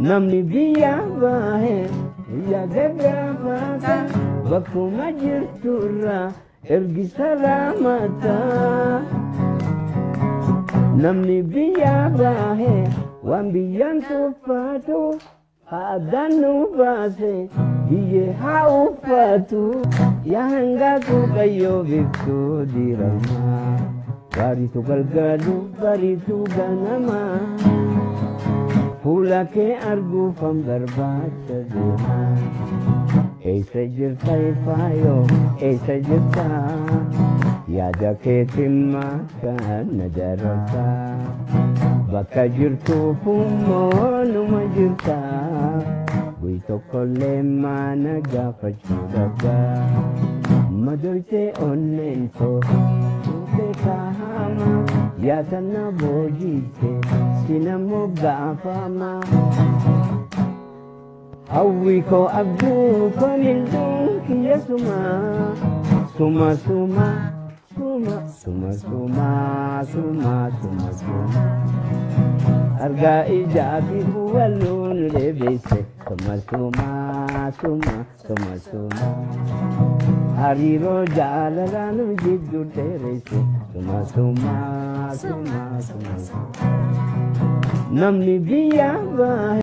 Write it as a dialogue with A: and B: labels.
A: Namni biyya bahe biyya gaggaafata bakkuma jirturraa ergi salaamata. Namni biyya bahe waan biyyaan tuffatu addaan nu baase biyyee haa uffatu. Yaa hangaatu qayyoo biiftuu diiramaa bariitu galgalu bariitu ganamaa. Fuula kee arguufan barbaacha deema. Eessa jirta ifaayoo eessa jirta? Yaada keetiin maaka na dararta. Bakka jirtuuf immoo numa jirta. Guyyi tokkollee maana gaafachuu dhabda. Madoytee onneen too tuutee kaahama. Yaatana boojiite sinammoo gaafama. Hawwi koo abjuu koo mil'uun kiyya suma. Suma suma suma suma suma suma suma suma. Argaa ijaa fi hubannoon deebise suma suma suma suma suma. Hariiroo jaalalaan jidduu dheeresse suma suma suma suma. Namni biyya bahe.